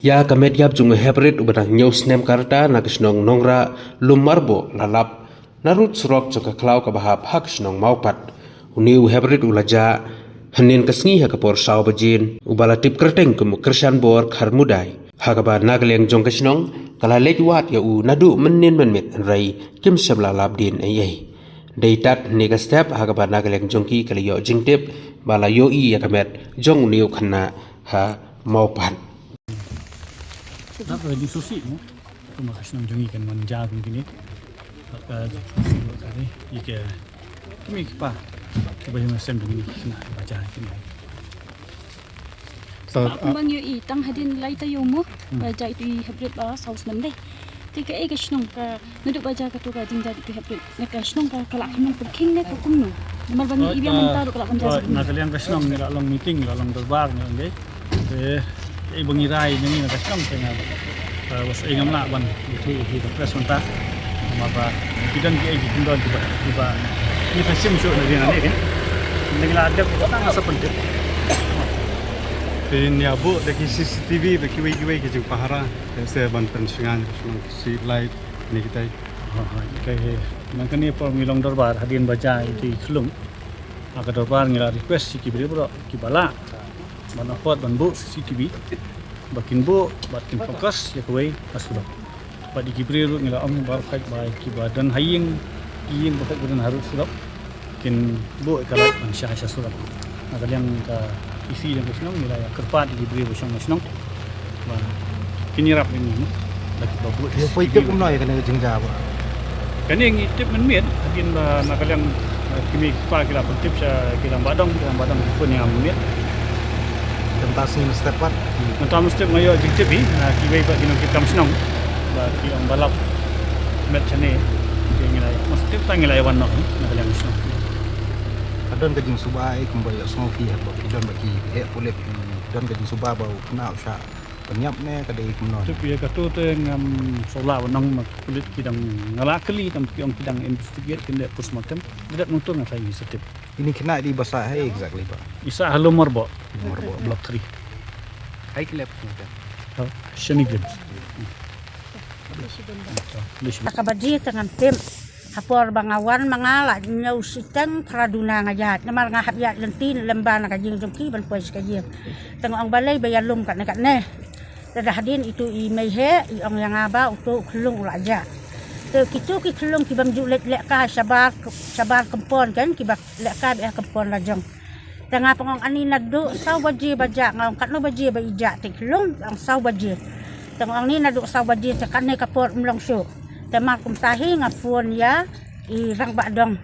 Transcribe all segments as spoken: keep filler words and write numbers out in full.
Ïa ka met ïap jong u heprit uba dang hynñiew snem ka rta na ka shnong Nongrah Lummarboh la lap na rud surok jong ka khlaw kaba hap ha ka shnong Mawpat. Une u heprit u la jah hynnin ka sngi ha ka por saw baje, uba la tip kyrteng kum u Krishan Bor Kharmudai. Ha kaba na ka liang jong ka shnong ka la leit wad ïa u naduh mynnin mynmiet, hynrei kim shym la lap dien ei ei. Dei tad hynne ka step ha kaba na ka liang jong ki ka la ïoh jingtip ba la ïohi ïa ka met jong une u khynnah ha Mawpat. Nap ka jingsngewsih mo. Kumba ka shnong jong ngi kan wan ja kum kine. Ka jingsngewsih ka ri ïa ka kmie ki kpa kiba ïeng sem jong ngi ki khynnah ba ja kine. Sa, ah, kumba ngi ïohi tang hadien lai taïew mo ba ja itu i heprit ba saw snem dei. Te kaei ka shnong ka naduh ba ja kato ka jingjia itu heprit, na ka shnong ka, ka la kham long pyrkhing ne ka kumno? Namar ba ngi i biang mynta ruh ka la kham jia. Na ka liang ka shnong ngi la long meeting, la long dorbar ngi ong dei. Te kaei ba ngi rai ngi na ka shnong te nga, eh, was ei ngam lah ban ïathuh ïa ka press mynta. Namar ba ki don kiei ki kyndon kiba, kiba ngi phai shim shuh na dien ane kan. Ngi la dep kiba nang sa pyntip. Te ngi ïa buh da ki C C T V bad kiwei kiwei ki jingpahara. Te sa ban pynshngaiñ ka shnong, street light, kine kitai. Ha, ha, okay. Na kane por ngi long dorbar hadien ba ja iti khlung. Ha ka dorbar ngi la request ïa ki briew baroh kiba lah ban afford ban buh C C T V ba kin buh bad kin focus ïa kawei ka surok. Bad ïa ki briew ruh ngi la ong baroh khoit ba kiba don ha ïing, ki ïing baroh khoit ba don harud surok kin buh ïa ka light ban shai sha surok. Na ka liang ka isi jong ka shnong ngi la ïa kyrpad ïa ki briew ba shong na shnong ba kin ïarap ïa ngi, ba kiba buh. Ïa poi tip kumno ïa kane ka jingjia ba? Kane ngi tip mynmiet hadien ba na ka liang, eh, ki mei ki pa ki la pyntip sha ki rangbah dong, ki rangbah dong ki phone ïa nga mynmiet. Te mynta sngi mynstep pat? Mynta mynstep nga ïoh jingtip hi na kiwei pat ki nongtrei kam shnong ba ki ong ba lap met shane. Te ngi la ïa, mynstep ta ngi la ïa wan noh na ka liang shnong. Ka don ka jingsuba ei kumba ïohsngew phi haba phi don bad ki heh pulit, don ka jingsuba ba u khynnah u shah pynïap ne ka dei kumno? Tip ïa kato te ngam sngewlah ban ong, ma ki pulit ki dang, nga la kylli tang ki ong ki dang investigate, kin leh postmortem. Dep nangta nga sa ïohi sa tip. Ini khynnah i dei ba sah hei exactly ba? I sah ha Lummarboh. Lummarboh. Block three. Hai ki lep kumta? Ha, Shani Games. Ka baje te ngam tip. Ha por ba nga wan ma nga la hynñiew shiteng phra duna nga ïaid. Namar nga hap ïaid lynti lem ba na ka ïing jong ki ban poi sha ka ïing. Te nga ong balei ba ïalum katne katne. Te da hadien itu i mei heh i ong ïa nga ba uto u khyllung u la jah. Te kito ki khyllung ki bym ju leit lehkai shabar, shabar kompon kan, kiba lehkai beit ha kompon la jong. Te nga pynong ani naduh saw baje ba jah, nga ong katno baje ba i jah te khyllung, ong saw baje. Te nga ong ni naduh saw baje te kane ka por ym long shuh. Te mar kumta hi nga phone ïa i rangbah dong.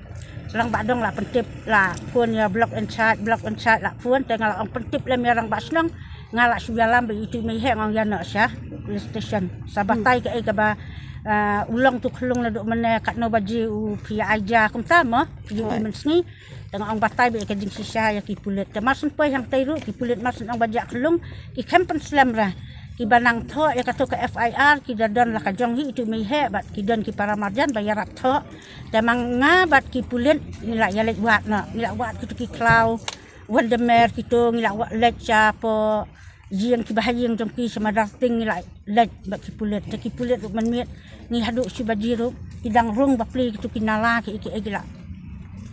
Rangbah dong la pyntip, la phone ïa block in charge, block in charge la phone, te nga la ong pyntip lem ïa rangbah shnong. Nga la shu ïalam bad itu i mei heh, nga ong ïa noh sha police station. Sa batai kaei kaba, ah, u long tu khyllung naduh mynne, katno baje u phi ïa ai ja kumta mo, phi ïa i mynsngi. Te nga ong batai bad ïa ka jingshisha ïa ki pulit. Te mar shu poi hangtei ruh ki pulit mar shu ong ba jah khyllung, ki khlem pynslem re. Kiba nang thoh ïa kato ka F I R ki da don la ka jong hi itu i mei heh bad ki don ki para marjan ba ïarap thoh. Te ma nga bad ki pulit ngi la ïaleit wad noh, ngi la wad kito ki khlaw, wandamer kito, ngi la wad leit shapoh ïing kiba ha ïing jong ki sha Madarting, ngi la leit bad ki pulit. Te ki pulit ruh mynmiet ngi haduh shi baje ruh ki dang rung ba plie kito ki nala kiei kiei, ki la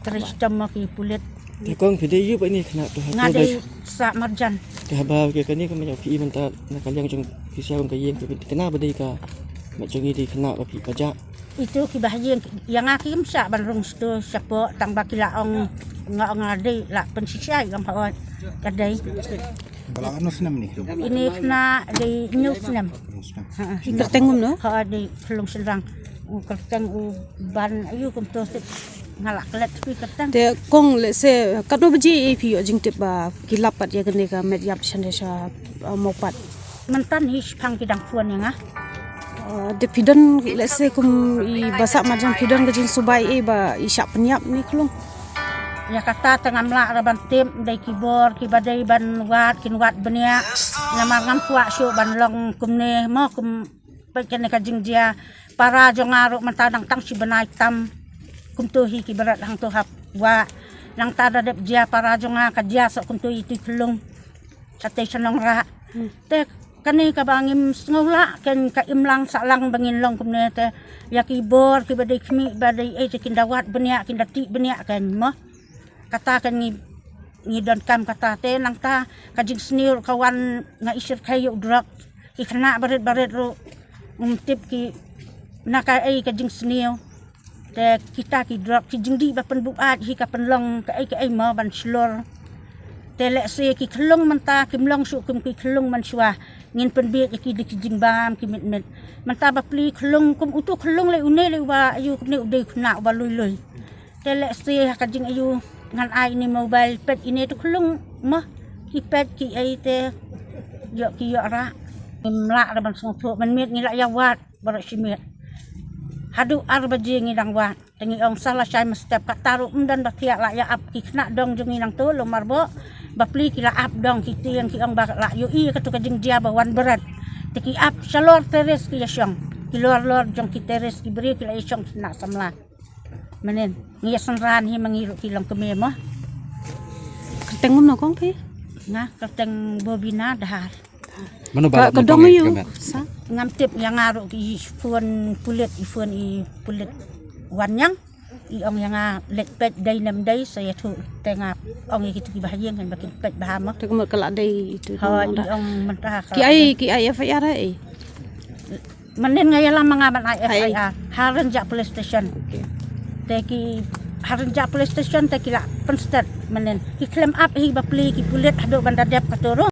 trei shitom ma ki pulit. Te kong phi dei aïu bad ine i khynnah? Nga dei sah marjan. Te haba ïa kane ka met ïap phi i mynta na ka liang jong phi sha kum ka ïing, phi kynmaw ba dei ka met jong i dei khynnah ba phi ba jah? Itu kiba ha ïing ïa nga kim shah ban rung sha to shapoh, tang ba ki la ong, nga ong nga dei la pynshisha, i ong hooid ka dei. Ba la katno snem ine? Ine i khynnah dei hynñiew snem. Hynñiew snem. Ha, ha. Kyrteng kumno? Ha, dei khyllung shynrang. U kyrteng u Ban Aïu kumto, te nga la klet shi kyrteng. Te kong, lehse katno baje phi ïoh jingtip ba ki lap pat ïa kane ka met ïap shane sha, uh, Mawpat? Mynta hi shiphang ki dang phone ïa nga. Uh, te phi don, lehse kum i ba sah marjan phi don ka jingsubai ei ba i shah pynïap ine i khyllung? Ïa kata te ngam lah re ban tip, dei ki bor kiba dei ban wad kin wad bniah. Namar ngam kwah shuh ban long kumne mo, kum peit kane ka jingjia. Para jong nga ruh mynta dang tang shi bnai tam. Kumto hi ki barit hangto hap wah. Nangta da dep jia para jong nga ka jia soh kumto ïa itu i khyllung. Shatei sha Nongrah. Hmm. Te Kane kaba ngim sngewlah ken ka imlang sahlang ba ngin long kumne te. Ïa ki bor kiba dei khmih ba dei ei te kin da wad bniah kin da tih bniah ken mo. Kata ken ngi ngi donkam kata te nangta ka jingsniew ka wan nga i shyrkhei ïa u drok. Ki khynnah barit barit ruh ngim tip ki na kaei ka jingsniew. Te kita ki drok ki jingdih ba pynbuaid hi ka pynlong kaei kaei mo ban shlur. Te lehse ki khyllung mynta kim long shuh kum ki khyllung mynshuwa. Ngin pynbieit ïa ki da ki jingbam ki mitmit. Mynta bapli khyllung kum utu khyllung lei une lei uba ayu kumne u dei u khynnah uba lui lui. Te lehse ha ka jingaiu ngan ai ine mobile peit ine tu khyllung mo ki peit ki ei te ïoh ki ïoh rah. Ngim lah da ban sngewthuh mynmiet ngi lah ïa wad baroh shi miet. Haduh ar baje ngi dang wad. Te ngi ong sa la shai mynstep kata ruh ym don ba thiah lah ïa ap ki khynnah dong jong ngi nangto lum marboh. Bapli ki la ap dong ki tieng ki ong ba lah ïohi ïa katu ka jingjia ba wan bret. Te ki ap shalor terrace ki ïa shong. Ki lor lor jong ki terrace ki briew ki la ïa shong ki khynnah samla. Mynnin ngi ïa synran hi ma ngi ruh ki long kmie mo. Kyrteng mo kong phi? Nga kyrteng Bobina Dahar. Mano ba ka dong ïa u sa? Ngam tip ïa nga ruh ki phone pulit i phone i pulit wan ñiang. I ong ïa nga leit peit dei nem dei sa ïathuh te nga ong ïa kitu kiba ha ïing kan ba kin peit bha mo. Te kumno ka la dei itu? Ha i ong mynta ki ai ki ai F I R ai. Mynnin nga ïalam ma nga ban ai F I R ha Rynjah Police Station. Te ki ha Rynjah Police Station te ki la pynstet mynnin ki khlem ap hi bapli ki pulit haduh ban da dep katu ruh.